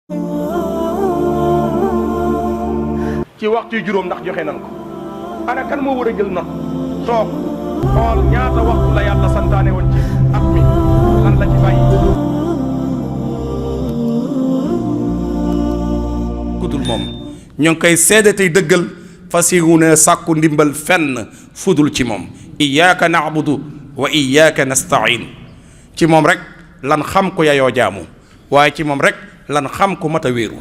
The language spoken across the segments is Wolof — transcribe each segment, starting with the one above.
ci waxtu juróom ndax joxe nan ko ana kan moo war a jël not toog xool ñaata waxtu la yàlla santaane woon ci at mi lan la ci bàyyi. kudul moom ñoo ngi koy seede tey dëggal fasiwune sàkku ndimbal fenn fudul ci moom iyyaka na'budu wa iyyaka nasta'in ci moom rek lan xam ko yayoo jaamu waaye ci moom rek lan xam ko mat a wéeru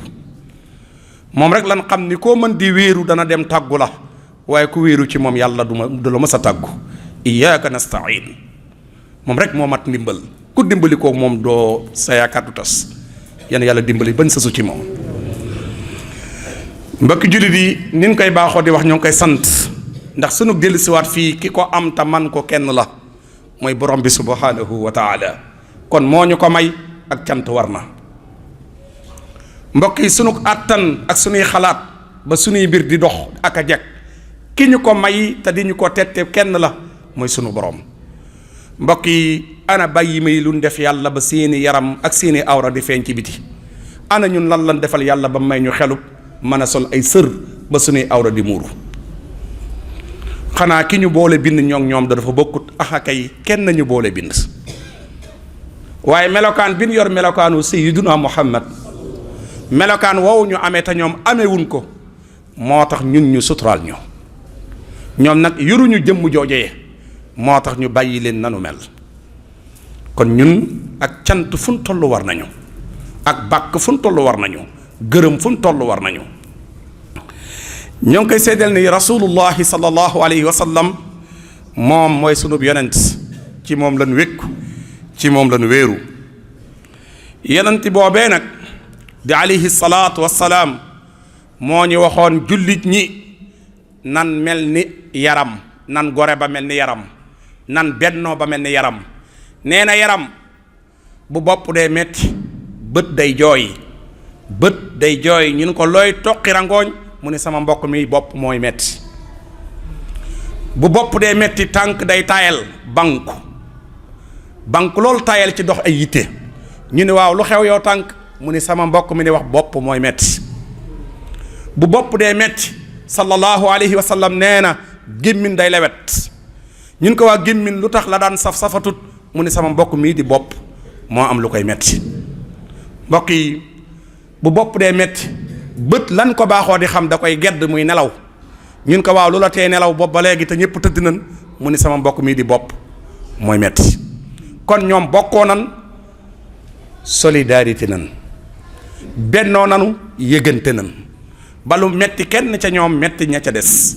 moom rek lan xam ni koo mën di wéeru dana dem tàggu la waaye ku wéeru ci moom yàlla du la mës a tàggu iyyaka nasta'in moom rek moo mat ndimbal ku dimbali ko moom doo sa yaakaar du tas yan yàlla dimbali bañ sasu ci moom. mbokki jullit yi nin koy baaxoo di wax ñoo ngi koy sant ndax sunu dellusiwaat fii ki ko am te man ko kenn la mooy borom bi subhanahu wa taala kon moo ñu ko may ak cant war na. mbokk yi sunu àttan ak sunuy xalaat ba sunuy mbir di dox ak a jekk ki ñu ko may te di ñu ko tette kenn la mooy sunu borom. mbokk yi ana bàyyi may lu def yàlla ba seeni yaram ak seeni awra di feeñ ci biti ana ñun lan defal yàlla ba may ñu xelub mën a sol ay sër ba sunuy awra di muuru xanaa ki ñu boole bind ñoom dafa bokkut axa kay kenn ñu boole bind waaye melokaan bi ñu yor melokaanu sayyiduna Muhammad melokaan woowu ñu amee te ñoom amewuñ ko moo tax ñun ñu suturaal ñu ñoom nag yoruñu jëmm joojee moo tax ñu bàyyi leen nanu mel kon ñun ak cant fu ñu toll war nañu ak bàkk fu ñu toll war nañu gërëm fu ñu toll war nañu. ñoo ngi koy seedeel ni rasulullahi sallallahu alayhi wa sallam moom mooy sunub yonent ci moom lañ wékku ci moom lañ wéeru yonent boobee nag di alayhi salaatu wassalaam moo ñu waxoon jullit ñi nan mel ni yaram nan gore ba mel ni yaram nan bennoo ba mel ni yaram nee na yaram bu bopp dee metti bët day jooy ñun ko looy toqi rangooñ mu ne sama mbokk mi bopp mooy metti bu bopp dee metti tànk day taayal banku loolu taayal ci dox ay yitte ñu ne waaw lu xew yow tànk mu ni sama mbokk mi ne wax bopp mooy metti bu bopp dee metti sallallahu alayhi wa sallam nee na gémmin day lewet ñun ko waa gémmin lu tax la daan safatut mu ni sama mbokk mii di bopp moo am lu koy metti mbokk yi bu bopp dee metti bët lan ko baaxoo di xam da koy gedd muy nelaw ñun ko waaw lu la tee nelaw bopp ba léegi te ñëpp tëdd nan mu ni sama mbokk mii di bopp mooy metti kon ñoom bokkoo nan solidarité nan bennoo nanu yëgante nan balu metti kenn ca ñoom metti ña ca des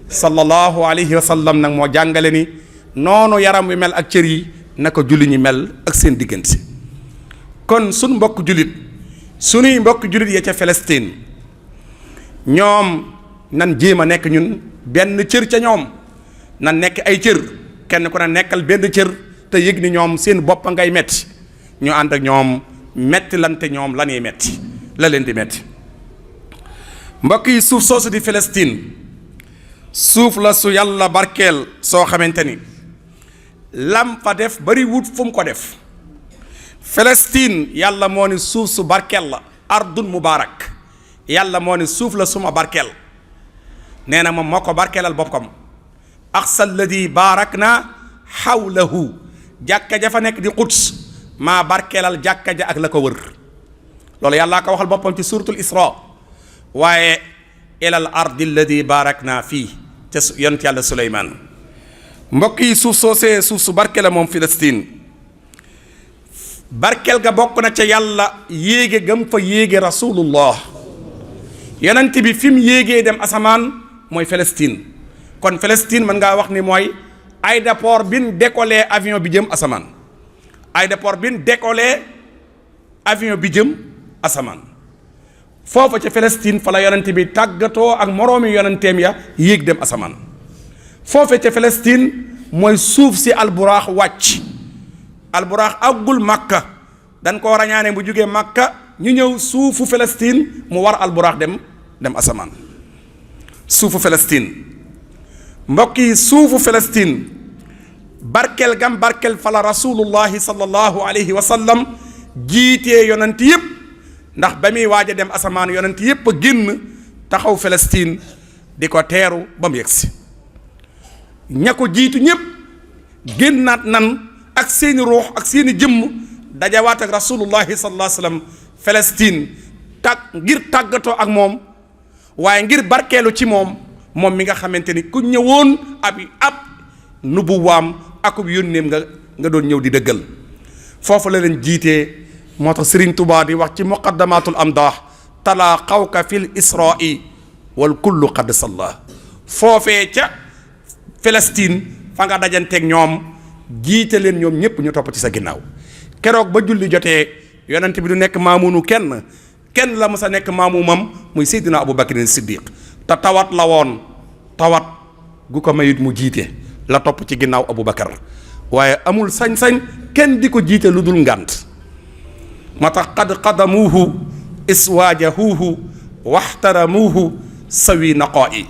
sallallahu alayhi wa sallam nag moo jàngale ni noonu yaram wi mel ak cër yi naka julli ñi mel ak seen diggante kon suñ mbokk jullit sunuy mbokk jullit ya ca Palestine ñoom nan jéem a nekk ñun benn cër ca ñoom nan nekk ay cër kenn ku ne nekkal benn cër te yëg ni ñoom seen bopp ngay metti ñu ànd ak ñoom metti lante ñoom la ñuy metti la leen di metti mbokk yi suuf soosu di Palestine suuf la su yàlla barkeel soo xamante ni lam fa def bari wut fu mu ko def Palestine yàlla moo ni suuf su barkeel la ardun mubaarak yàlla moo ni suuf la suma barkeel nee na moom moo ko barkeelal boppam aqsa alladi baarakna xawlahu jàkka ja fa nekk di Quds maa barkeelal jàkka ja ak la ko wër loolu yàllaa ko waxal boppam ci suratul Isra waaye ilal ardi alladi baarakna fii te yonent yàlla Suleymaan mbokk yi suuf soosee suuf su barkeel la moom Palestine barkeel ga bokk na ca yàlla yéege gam fa yéege rasulullah yonent bi fi mu yéegee dem asamaan mooy Palestine kon Palestine mën ngaa wax ni mooy aéroport bi ñu décollé avion bi jëm asamaan aéroport bi ñu décollé avion bi jëm asamaan foofa ca Palestine fa la yonent bi tàggatoo ak moroomi yonenteem ya yéeg dem asamaan foofa ca Palestine mooy suuf si alburaax wàcc alburaax àggul Makka dañ koo rañaane bu jógee Makka ñu ñëw suufu Palestine mu war alburaax dem asamaan suufu Palestine mbokk yi suufu Palestine barkel gam barkel fa la rasulullahi sallallahu alayhi wa sallam jiitee yonent yëpp ndax ba muy waaj a dem asamaan yonent yépp a génn taxaw Palestine di ko teeru ba mu yegsi. ña ko jiitu ñépp génnaat nan ak seeni ruux ak seeni jëmm dajawaat ak rasulullahi sallallahu alayhi wasallam Palestine ngir tàggatoo ak moom, waaye ngir barkeelu ci moom mi nga xamante ni ku ñëwoon ab nubuwaam akub yónneem nga doon ñëw di dëggal. foofu la leen jiitee. moo tax Sëriñ Tuubaa di wax ci muqaddamatul amdah talaa xawka fil isra'i wal kullu qad salla. foofee ca Palestine fa nga dajanteeg ñoom jiite leen ñoom ñëpp ñu topp ci sa ginnaaw. keroog ba julli jotee yonent bi du nekk maamunu kenn la mës a nekk maamumam muy Seydina Abu Bakrin Siddiq te tawat la woon, tawat gu ko mayit mu jiite la topp ci ginnaaw Abu Bakar, waaye amul sañ-sañ kenn di ko jiite lu dul ngànt. moo tax qad qadamuuhu iswaajahuuhu waxtaramuuhu sawi naqaa yi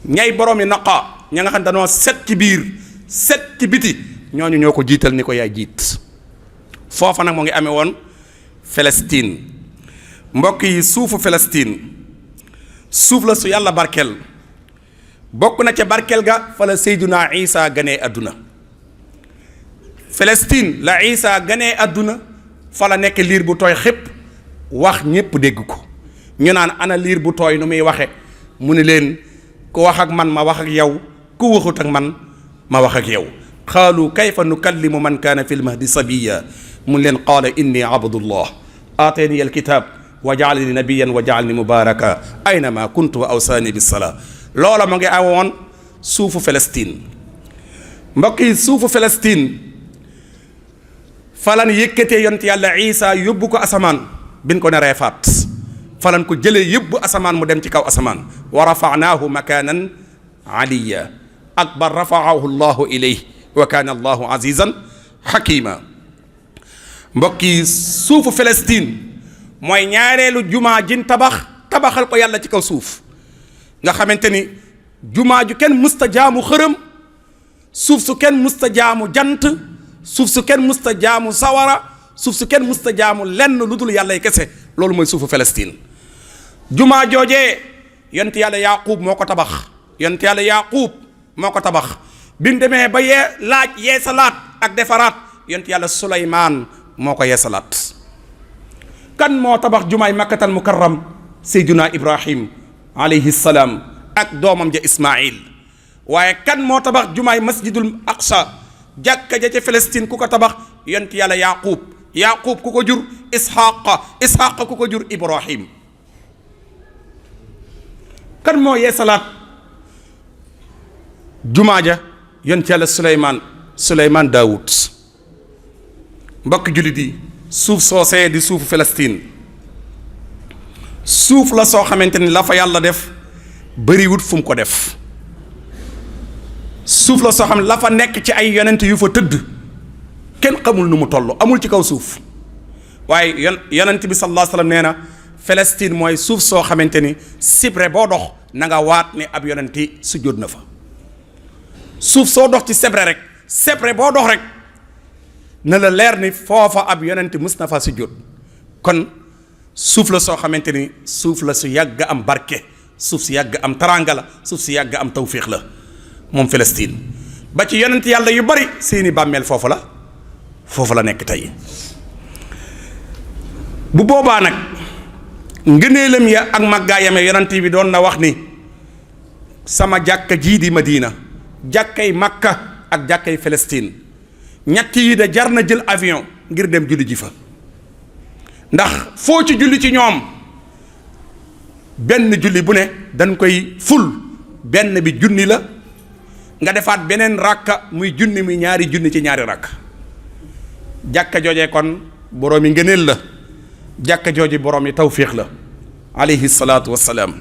ñay boroomi naqaa ña nga xam danoo set ci biir set ci biti ñooñu ñoo ko jiital ni ko yaay jiit. foofa nag moo ngi amee woon Palestine. mbokk yi suufu Palestine suuf la su yàlla barkeel, bokk na ca barkeel ga fa la Seydina Isa ganee àdduna. Palestine la Isa ganee àdduna, fa la nekk liir bu tooy xépp wax ñépp dégg ko. ñu naan ana liir bu tooy nu muy waxe mu ne leen ku wax ak man ma wax ak yow, ku waxut ak man ma wax ak yow. qaalu kayfa nukallimu man kaana fil mahdi sabiya mun leen qaala inni abdullah aatani alkitab wa jaalani nabiyan wa jaalani mubaraka aynama kuntu wa awsaani bisalaa. loola ma ngi awoon suufu Palestine. mbokk yi suufu Palestine falan yëkkatee yont yàlla Isa yóbbu ko asamaan bin ko neree faat, falan ko jëlee yóbbu asamaan mu dem ci kaw asamaan. wa rafanaahu makanan aliya akbar rafaahu llahu ilayhi wa kaana allahu azizan xakima. mbokk yi suufu Palestine mooy ñaareelu jumaa jin tabaxal ko yàlla ci kaw suuf, nga xamante ni jumaa ju kenn musta jaamu xërëm, suuf su kenn musta jaamu jant, suuf su kenn musta jaamu sawara, suuf su kenn musta jaamu lenn lu dul yàllay kese. loolu mooy suufu Palestine. jumaa joojee yonent yàlla Yaaqub moo ko tabax, yonent yàlla Yaaqub moo ko tabax. bi mu demee ba yeesalaat ak defaraat yonent yàlla Suleymaan moo ko yeesalaat. kan moo tabax jumaay makkatal mukarram? Seydina Ibrahim alayhi salaam ak doomam ja Ismaïl. waaye kan moo tabax jumaay masjidul aqsa, jàkka ja ca Palestine ku ko tabax? yonent yàlla Yaaqub. Yaaqub ku ko jur? Isxaaqa ku ko jur? Ibrahim. kan moo yeesalaat jumaa ja? yonent yàlla Suleymaan Daawud. mbokk jullit yi, suuf soosee di suufu Palestine suuf la soo xamante ni la fa yàlla def bëriwut fu mu ko def. suuf la soo xam ne la fa nekk ci ay yonent yu fa tëdd kenn xamul nu mu toll, amul ci kaw suuf. waaye yonent bi sallallahu alayhi wa sallam nee na Palestine mooy suuf soo xamante ni sibre boo dox na nga waat ne ab yonenti sujjóot na fa. suuf soo dox ci sebre boo dox rek na la leer ni foofa ab yonenti mus na fa sujjóot. kon suuf la soo xamante ni suuf la su yàgg am barke, suuf si yàgg am taranga la, suuf si yàgg am tawfiix la moom Palestine. ba ci yonent yàlla yu bari seeni bàmmeel foofu la nekk tey. bu boobaa nag ngëneelam ya ak màggaayam ya yonent bi doon na wax ni sama jàkka jii di Madina, jàkkay Makka ak jàkkay Palestine, ñett yi de jar na jël avion ngir dem julli ji fa. ndax foo ci julli ci ñoom benn julli bu ne dañ koy ful, benn bi junni la, nga defaat beneen ràkka muy junni, muy ñaari junni ci ñaari ràkk. jàkka jooje kon boroom yi ngëneel la, jàkka jooje boroom yi tawfiix la alayhi salaatu wassalaam.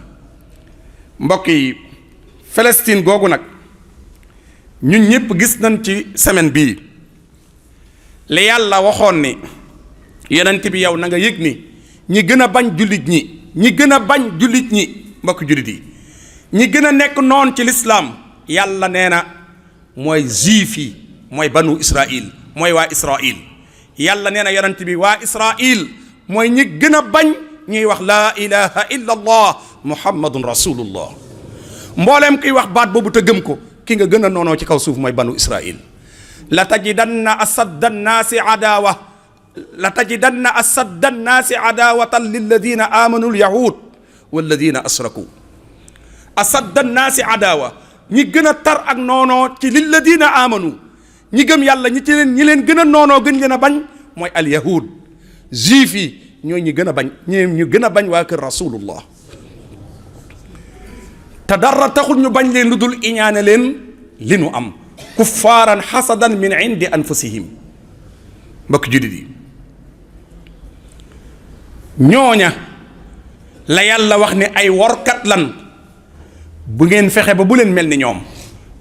mbokk yi, Palestine googu nag ñun ñëpp gis nañ ci semaine bii li yàlla waxoon ni yonent bi yow na nga yëg ni ñi gën a bañ jullit ñi gën a bañ jullit ñi, mbokk jullit yi, ñi gën a nekk noon ci lislaam, yàlla nee na mooy juif yi, mooy banu Israil, mooy waa Israil. yàlla nee na yonent bi waa Israil mooy ñi gën a bañ ñuy wax laa ilaha illa allah muhammadun rasulullah. mbooleem kiy wax baat boobu te gëm ko ki nga gën a noonoo ci kaw suuf mooy banu israil. la tajidanna asadda nnaasi adawa la tajidanna asadda nnaasi adawatan lilladina amanu lyahud walladina asraku. asadda nnaasi adawa ñi gën a tar ak noonoo ci lilladina amanu ñi gëm yàlla ñi leen gën a noonoo gën leen a bañ mooy alyahud juif yi ñooy ñi gën a bañ ñu gën a bañ waa kër rasulullah. te dara taxul ñu bañ leen lu dul iñaane leen li nu am kuffaaran xasadan min indi anfusihim. mbokk jullit yi ñooña la yàlla wax ne ay workat lan bu ngeen fexe ba bu leen mel ni ñoom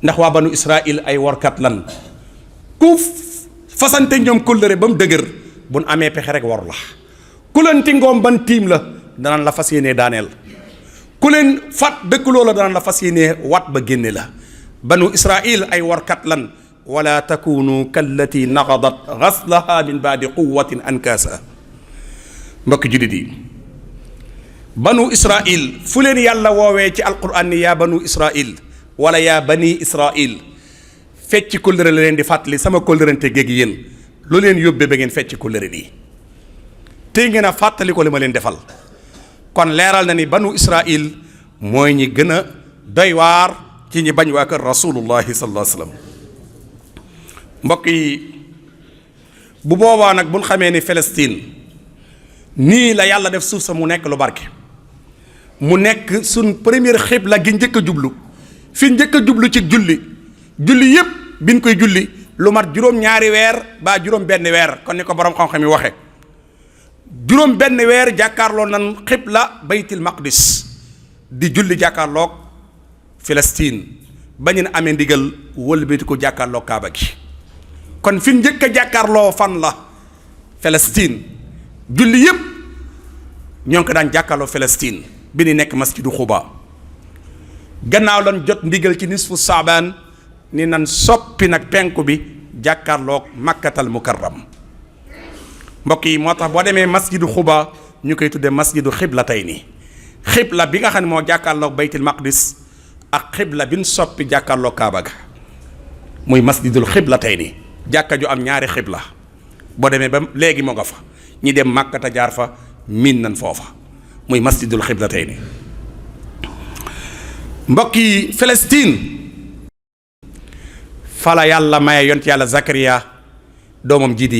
ndax waa banu israil ay workat lan ku fasante ñoom kóllëre ba mu dëgër bu nu amee pexe rek war la ku leen tingoom ban tiim la danañ la fas yéenee daaneel ku leen fat dëkkuloo la danañ la fas yéenee wat ba génne la. banu israil ay warkat lan wala takunu kallati naqadat ghaslaha min baadi quwwatin ankaasa. mbokki jullit yi banu israil fu leen yàlla woowee ci alquran ni yaa banu israil wala yaa bani israil fecc kóllëre la leen di fàttali sama kóllërante géeg yéen lu leen yóbbee ba ngeen fecc kóllëre nii tey ngeen a fàttali ko li ma leen defal. kon leeral na ni banu israil mooy ñi gën a doy waar ci ñi bañ waa kër rasulullahi sallallahu alayhi wasallam. mbokk yi bu boobaa nag buñ xamee ni Palestine nii la yàlla def suuf sa mu nekk lu barke mu nekk suñ première xibla gi njëkk a jublu fi njëkk a jublu ci julli yépp biñ koy julli lu mat juróom-ñaari weer ba juróom-benn weer kon ni ko borom xam-xam yi waxe juróom-benn weer jàkkaarloo nan xibla baytil maqdis di julli jàkkaarloog Palestine ba ñu amee ndigal wëlbati ko jàkkaarloog Kaaba gi kon fi njëkk a jàkkaarloo fan la Palestine julli yépp ñoo ngi ko daan jàkkaarloo Palestine bi ni nekk masjidu Xuba gannaaw lan jot ndigal ci nisfu saabaan ni nan soppi nag penku bi jàkkaarloog makkatal mukarram. mbokk yi moo tax boo demee masjidu Xuba ñu koy tuddee masjidu xiblatayni xibla bi nga xam ne moo jàkkaarloog baytil maqdis ak xibla bi ñu soppi jàkkaarloog Kaaba ga muy masjidul xiblatayni jàkka ju am ñaari xibla boo demee ba léegi moo nga fa ñi dem màkkata jaar fa miin nan foofa muy masjidul xiblatayni. mbokk yi Palestine fala yàlla maye yont yàlla Zakariya doomam ji di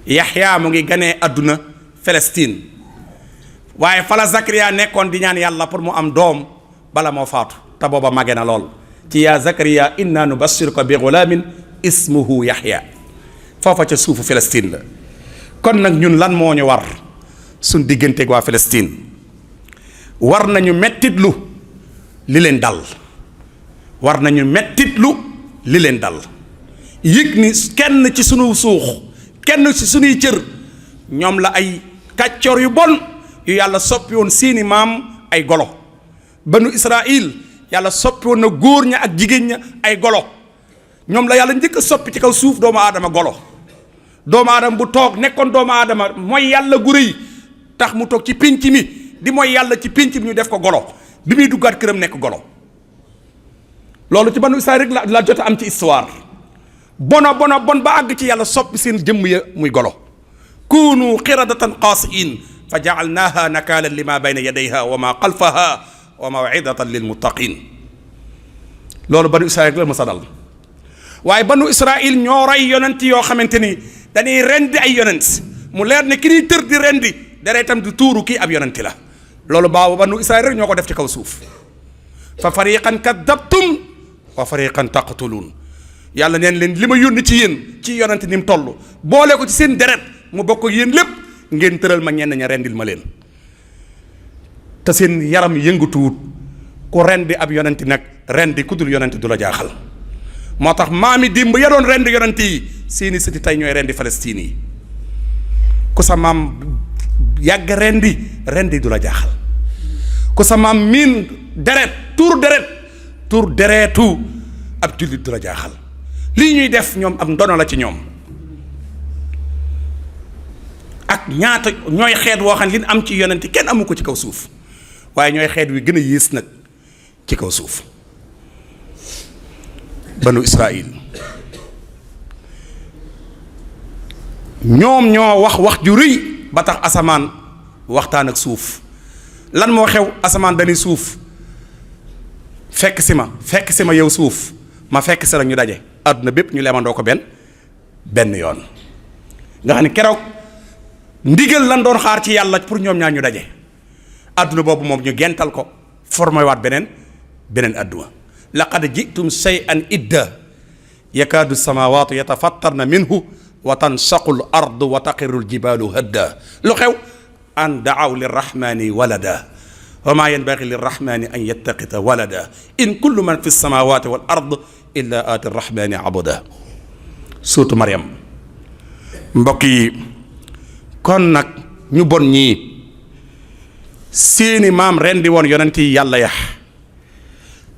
Yaxya mu ngi ganee àdduna Palestine waaye fala Zakariya nekkoon di ñaan yàlla pour mu am doom bala moo faatu te booba màgge na lool ci yaa Zakariya inna nubashiruka bi ghulamin ismuhu Yaxya foofa ca suufu Palestine la. kon nag ñun lan moo ñu war suñ digganteeg waa Palestine war nañu mettitlu li leen dal war nañu mettitlu li leen dal yëg ni kenn ci sunu suux kenn ci sunuy cër ñoom la ay kàccoor yu bon yu yàlla soppi woon seeni maam ay golo. banu Israil yàlla soppi woon na góor ña ak jigéen ña ay golo ñoom la yàlla njëkk a soppi ci kaw suuf doomu aadama golo. doomu aadama bu toog nekkoon doomu aadama mooy yàlla gu rëy tax mu toog ci pénc mi di mooy yàlla ci pénc mi ñu def ko golo bi muy duggaat këram nekk golo. loolu ci banu Israil rek la jot a am ci histoire bon ba àgg ci yàlla soppi seen jëmm ya muy golo. kunu qiradatan qaasiin fa jaalnaaha nakaalan lima bayna yadayha wa ma xalfaha wa mawidatan lil muttaqin. loolu banu Israil rek la mës a dal waaye banu Israil ñoo rey yonent yoo xamante ni dañuy rendi ay yonent mu leer ne ki ñuy tër di rendi deretam di tuuru kii ab yonent la. loolu baabu banu Israil rek ñoo ko def ci kaw suuf. fa fariqan kadabtum wa fariqan taqtuluun yàlla neen leen li ma yónni ci yéen ci yonent ni mu toll boole ko ci seen deret mu bokk ak yéen lépp ngeen tëral ma ñenn ña rendil ma leen te seen yaram yëngatuwut ku rendi ab yonent nag rendi ku dul yonent du la jaaxal. moo tax maami démb ya doon rendi yonent yi seeni sëti tey ñooy rendi Palestine yi ku sa maam yàgg rendi du la jaaxal ku sa maam miin tur deretu ab jullit du la jaaxal. lii ñuy def ñoom am ndono la ci ñoom ak ñaata ñooy xeet woo xam ne li am ci yonent kenn amu ko ci kaw suuf waaye ñooy xeet wi gën a yées nag ci kaw suuf. banu Israil ñoom ñoo wax ju rëy ba tax asamaan waxtaan ak suuf. lan moo xew? asamaan dañuy suuf fekk si ma yow suuf ma fekk si la ñu daje àdduna bépp ñu lemandoo ko benn yoon nga xam ne keroog ndigal lan doon xaar ci yàlla pour ñoom ñaar ñu daje àdduna boobu moom ñu gental ko formé waat beneen àdduna. laqad jitum shay'an idda yakaadu samawatu yatafattarna minhu wa tansaqu l ardu wa taqiru l jibalu hadda. lu xew? an daaw lirrahmani walada wa ma yanbaghi lirrahmani an yattaqita walada in kullu man fi samawati wal ard illa aati rrahmani abada. suuratu Maryam. mbokk yi kon nag ñu bon ñii seeni maam rendi woon yonent yi yàlla ya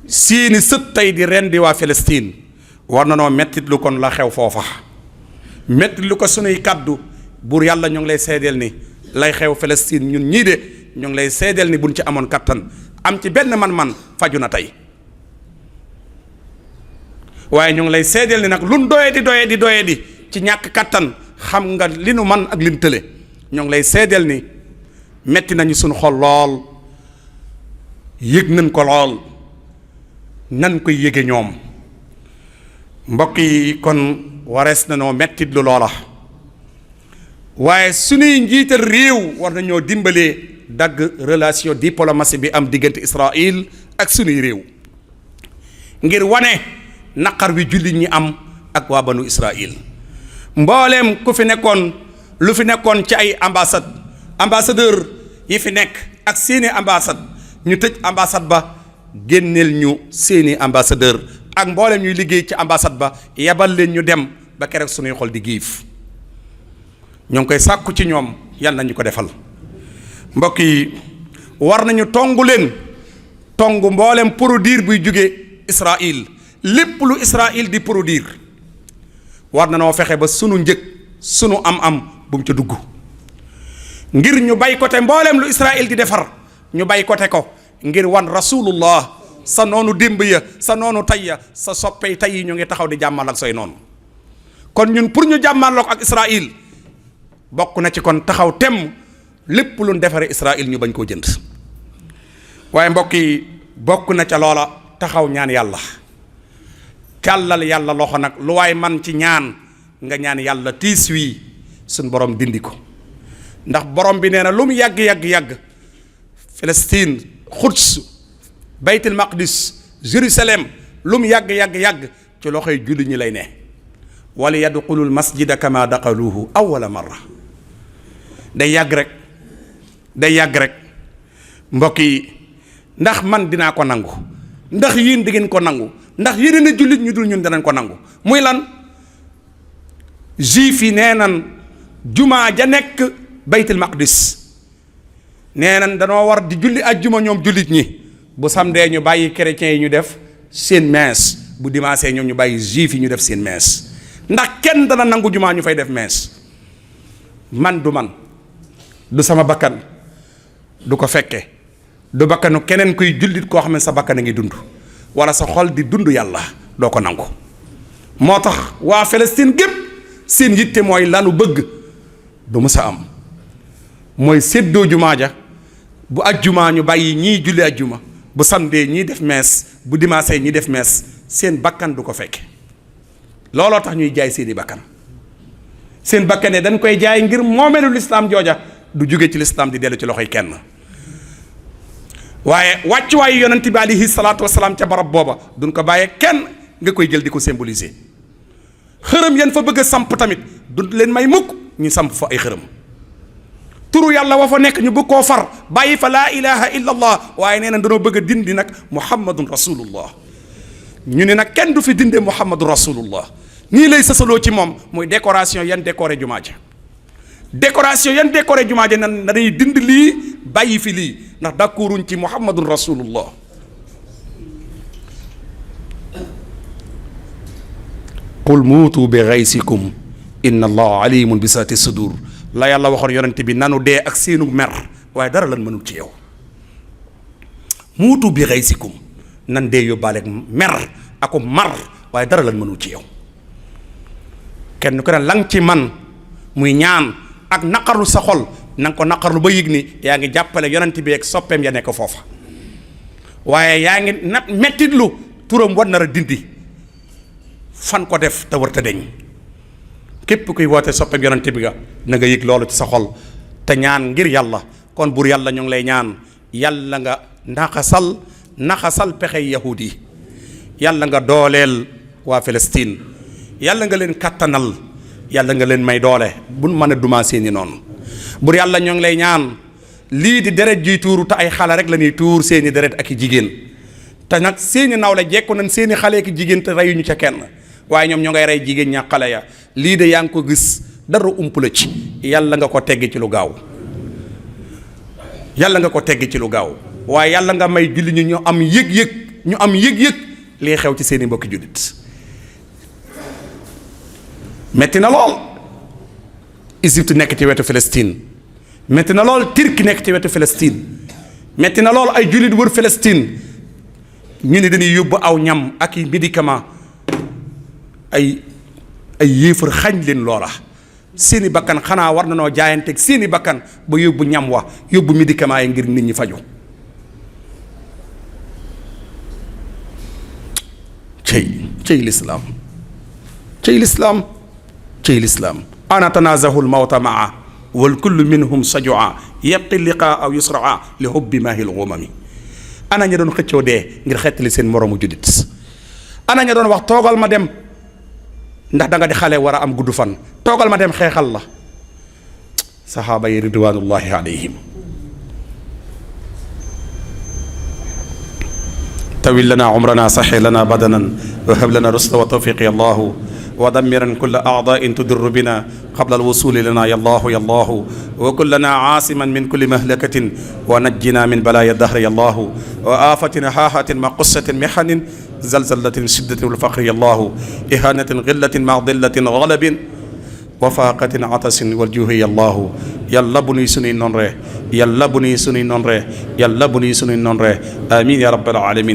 seeni sët tey di rendi waa Palestine war na noo mettit lu kon la xew foofa mettit lu ko sunuy kàddu buur yàlla ñu ngi lay seedeel ni lay xew Palestine ñun ñii de ñu ngi lay seedeel ni buñ ci amoon kattan am ci benn man-man faju na tey waaye ñu ngi lay seedeel ni nag luñ doye di ci ñàkk kattan xam nga li nu man ak li nu tële ñu ngi lay seedeel ni metti nañu suñu xol lool yëg nañ ko lool nan koy yëge ñoom. mbokk yi kon warees na noo mettit lu loola waaye suñuy njiital réew war nañoo dimbalee dagg relation diplomatie bi am diggante Israël ak suñuy réew ngir wane naqar wi jullit ñi am ak waa banu Israël. mbooleem ku fi nekkoon lu fi nekkoon ci ay ambassadeur yi fi nekk ak seeni ambassade ñu tëj ambassade ba génneel ñu seeni ambassadeur ak mbooleem ñuy liggéey ci ambassade ba yebal leen ñu dem ba keroog suñuy xol di giif ñoo ngi koy sàkku ci ñoom yàlla nañu ko defal. mbokk yi war nañu tongu mbooleem produire buy jóge Israël lépp lu Israël di produire war na noo fexe ba sunu njëg sunu am-am bu mu ca dugg ngir ñu boycotté mbooleem lu Israël di defar ñu boycotté ko ngir wan rasulullah sa noonu démb ya sa noonu tay ya sa soppey tay yi ñu ngi taxaw di jàmmal ak say noonu. kon ñun pour ñu jàmmaloo ko ak Israël bokk na ci kon taxaw temm lépp lu defaree Israël ñu bañ koo jënd waaye mbokk yi bokk na ca loola taxaw ñaan yàlla càllal yàlla loxo nag lu waay man ci ñaan nga ñaan yàlla tiis wii suñ borom dindi ko ndax borom bi nee na lu mu yàgg Palestine Quds Baytul Maqdis Jérusalem lu mu yàgg ci loxoy julli ñi lay ne wala yadxulul masjida kama daqaluhu awwala marra day yàgg rek mbokk yi ndax man dinaa ko nangu ndax yéen da ngeen ko nangu ndax yeneen a jullit ñu dul ñun danañ ko nangu muy lan juif yi nee nan jumaa ja nekk Baytul Maqdis nee nan danoo war di julli ajjuma ñoom jullit ñi bu samedi ñu bàyyi chrétiens yi ñu def seen messe bu dimanche ñoom ñu bàyyi juif yi ñu def seen messe ndax kenn dana nangu jumaa ñu fay def messe man du sama bakkan du ko fekke du bakkanu keneen kuy jullit koo xam ne sa bakkan a ngi dund wala sa xol di dund yàlla doo ko nangu. moo tax waa Palestine gépp seen yitte mooy lanu bëgg du mës a am mooy séddoo jumaa ja bu ajjuma ñu bàyyi ñii julli ajjuma bu samedi ñii def mees bu dimanche ñii def mees seen bakkan du ko fekke looloo tax ñuy jaay seeni bakkan seen bakkan ne dañ koy jaay ngir moomeelu lislaam jooja du jóge ci lislaam di dellu ci loxoy kenn waaye wàccuwaayu yonent bi alayhi salaatu wasalaam ca barab booba duñ ko bàyyee kenn nga koy jël di ko symboliser xërëm yan fa bëgg a samp tamit duñ leen may mukk ñu samp fa ay xërëm turu yàlla wa fa nekk ñu bëgg koo far bàyyi fa laa ilaha illa allah waaye nee na danoo bëgg a dindi nag muhammadun rasulullah ñu ne nag kenn du fi dinde muhammadun rasulullah nii lay sësaloo ci moom muy décoration yan décoré jumaa ja décoration yan décoré jumaa ja nan dañuy dind lii bàyyi fi lii ndax d'accorduñ ci muhammadun rasulullah qul muutu bi ghaysikum inna allaha alimun bi saati sudur la yàlla waxoon yonent bi nanu dee ak seenu mer waaye dara lan mënul ci yow. muutu bi ghaysikum nan dee yóbbaale ak mer aku mar waaye dara lan mënul ci yow. kenn ku ne lang ci man muy ñaan ak naqarlu sa xol na nga ko naqarlu ba yëg ni yaa ngi jàppale yonent bi ak soppeem ya nekk foofa waaye yaa ngi nat mettitlu turam war nar a dindi fan ko def te war ta deñ képp kuy woote soppeem yonent bi nga na nga yëg loolu ci sa xol te ñaan ngir yàlla. kon buur yàlla ñu ngi lay ñaan yàlla nga naxasal pexey yahud yi, yàlla nga dooleel waa Palestine, yàlla nga leen kattanal, yàlla nga leen may doole buñ mën a dumaa seeni noonu. buur yàlla ñoo ngi lay ñaan lii di deret jiy tuuru te ay xale rek la ñuy tuur seeni deret ak i jigéen te nag seeni nawle jekku nañ seeni xale ak i jigéen te reyuñu ca kenn waaye ñoom ñoo ngay rey jigéen ña xale ya. lii de yaa ngi ko gis dara ump la ci, yàlla nga ko tegg ci lu gaaw, yàlla nga ko tegg ci lu gaaw waaye yàlla nga may julli ñu am yëg-yëg lii xew ci seeni mbokki jullit. metti na lool Égypte nekk ci wetu Palestine, metti na lool Turquie nekk ci wetu Palestine, metti na lool ay jullit wër Palestine ñu ne dañuy yóbbu aw ñam ak i médicament ay yéefar xañ leen loola. seeni bakkan xanaa war na noo jaayanteeg seeni bakkan ba yóbbu ñam wa yóbbu médicament yi ngir nit ñi faju. cey lislaam, cey lislaam, cey lislaam. ana tanazahu lmawta maa wal kullu minhum sajua yabqi liqaa aw yusraa li hubbi maahil gumami. ana ña doon xëccoo dee ngir xettali seen moroomu juddit, ana ña doon wax toogal ma dem ndax da nga di xale war a am gudd fan, toogal ma dem xeexal la. saxaaba yi ridwanullahi alayhim. tawil lana umrana saxi lana badanan wa hab lana rusda wa tawfiq ya allahu wa dammiran kulla a'da'in tudirru bina qabla alwusuli lana ya allahu wa kullana aasiman min kulli mahlakatin wa najjina min balaya dahri ya allahu wa afatin haahatin ma qussatin mihanin zalzalatin shiddatin wal faqri ya allahu ihanatin ghillatin ma dillatin ghalabin wa faqatin atasin wal juhi ya allahu. yàlla bu nuy sunuy noon ree, yàlla bu nuy sunuy noon ree, yàlla bu nuy sunuy noon ree. amin ya rabbal alamin.